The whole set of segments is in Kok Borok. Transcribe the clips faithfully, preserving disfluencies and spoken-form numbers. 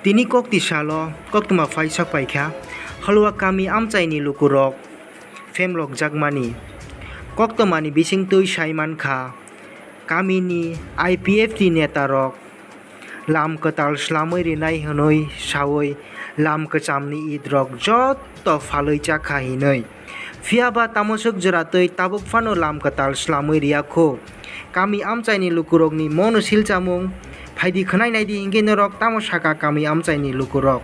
Tini kokti salo koktwma phai sok paikha, Halwa kami amchaini lukurok phemlokjakmani. Koktwmani bisingtwi sai mankha, kamini I P F T netarok lam kwtal slamwi rinai hwnwi sawi lam kwchamni idrok jotto phalwi chakha hinwi. Phiyaba tamoswk jora twi tabuk phano lam kwtal slamwi riyakhu. Kami amchaini lukurokni mono silchamung phaidi khwnai naidi hinkhe norok tamo saka kami amchaini lukurok.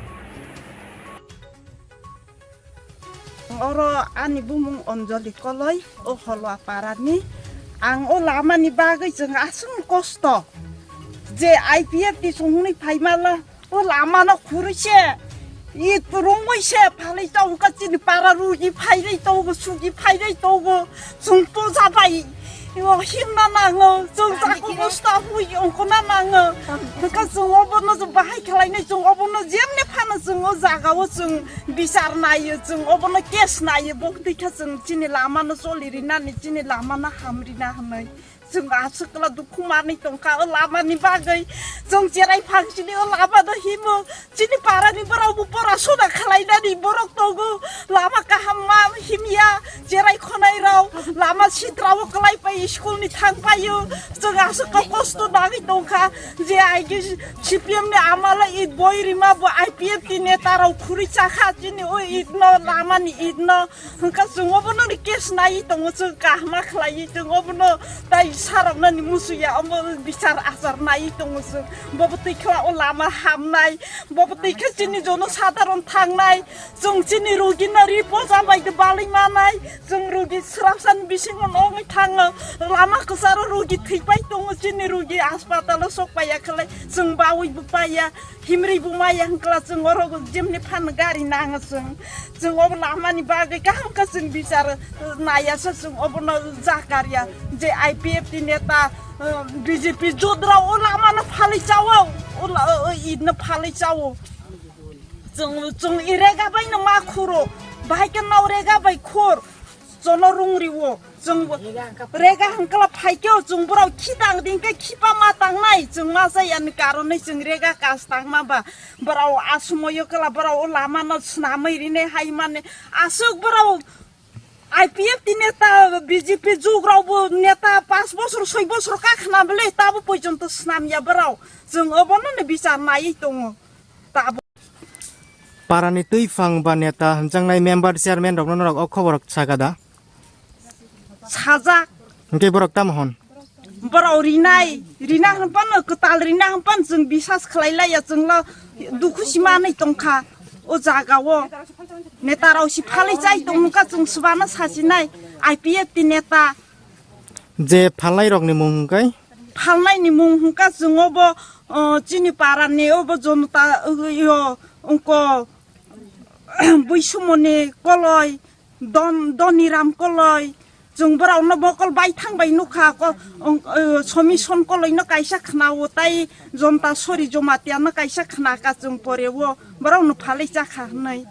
Oro ani bumung Anjali Koloi, o Holwa parani. Ang o lamani bagwi chwng aswk kosto. Je I P F T songni phaimala, o lamano khurui se, it rungwi se phalwi tongkha chini para rugi phairwi tongo, sugi phairwi tongo, chwng poja bai. Yo, himna nango, chwng jako busta hui ongkona nango. Hwnkha chwng obono chwng bahai khlainai, chwng obono jemne phano chwng o jagao chwng bichar naio, chwng obono case naio, bo twi kha chwng chini lamano choli rinani, chini lamano ham rina hwnwi. Chwng aswk kla dukhu manwi tongkha o lamani bagwi. Chwng cherai phangsini o lamano himo. Chini parani borok bo pora sona khwlainani borok tongo. Lama kaham ma himya, cherai khonai rok lama sitra o kwlai pai school ni thang paio. Chwng aswk kok kosto nangwi tongkha je aigi C P M ni amala it boi rima bo I P F T neta rok khuri chakha chini o it no lama ni it no. Hwnkha chwng obono ni case nai tongo, chwng kahma khlai tongo, obono tai saroknani musuya, omo bichar achar nai tongo chwng. Bobo twi khla o lama hamnai, bobo twi khe chini jono sadharon thangnai, chwng chini rugi no ri poja bai de balai manai, chwng rugi srapsani bisingo nongwi thango, lama kwcharo rugi thwi pai tongo, chini rugi haspatalo sok paiya khlai, chwng bawi bo paiya. Himri bumaya hwnkla chwng oro jemni phan gari nango chwng. Chwng obo lamani bagwi kaham khe chwng bichar naya se chwng obono jakarya je I P F T neta, uh, B J P jodrao o lamano phalwi chao, o la-, o, o idno phalwi chao. Chwng, chwng i rega bai no ma khuro, bahai khe nao rega bai khur, chono rung riwo. Chwng bo rega hwnkla phaikhe chwng borok khitang dingkhe khipa ma tangnai, chwng ma chayani karonwi chwng rega kas tangma ba borok a sumoyo kla borok o lamano swnamwi rinai hai mani aswk borok I P F T neta B J P jugrok bo neta panch bosor soi bosor kakhna bwle tabo poijonto swnamya borok chwng obono ni bichar naiwi tongo tabo. Parani twiphang ba neta hwnjaknai member chairman rokno norok o khobor saka da? Sajak. Hwnkhe borok tamo hwn? Borok rinai, rina hwnphano kwtal rina hwnphano chwng bisas khlai laiya chwngno dukhu si manwi tongkha o jagao. Neta rok si phalwi chai tongkha chwng swbano sachinai I P F T neta. Je phalnai rokni mung hwnkhe? Phalnaini mung hwnkha chwng obo, o, chini parani obo Jonota, o, yo, wngko, Buisumoni Koloi, Don-, Doniram Koloi, chwng borokno mokol baithang bai nukha, ko-, wng, o, Somison Koloino kaisa khna-o, tai Jonta Sori Jomatiano kaisa khna ka chwng pore o, borokno phalwi chakha hwnwi.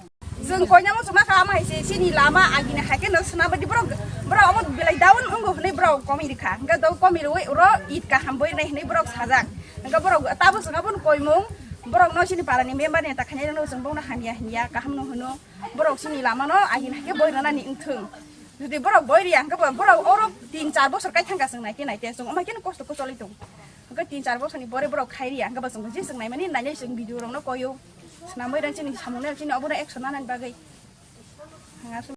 Chwng koinamo chwngma kha, ama hai se chini lama agini hai khe no swnam di borok, borok omo belai down wngo hwnwi borok komi rikha. Hwnkhe do komi rwi oro it kaham boi rwnai hwnwi borok sajak. Hwnkhe borok tabo chwng abono koimung, borok no chini parani member ni ta khainai rwno chwng bono hamya hinya kaham no hwno. Borok chini lama no agini hai khe boi rwnani wngthung. Jodi borok boi riya hwnkhe bo-, borok oro tin char bosor kai thangkha chwng naite naite chwng omo hai khe no kosto khe choli tong. Hwnkhe tin char bosor ni pore borok khai riya hwnkhe bo chwng je chwng naimani nainai chwng video rok no koio. Swnamwi rang chini samung nai chini obono action nanani bagwi. Ang aswk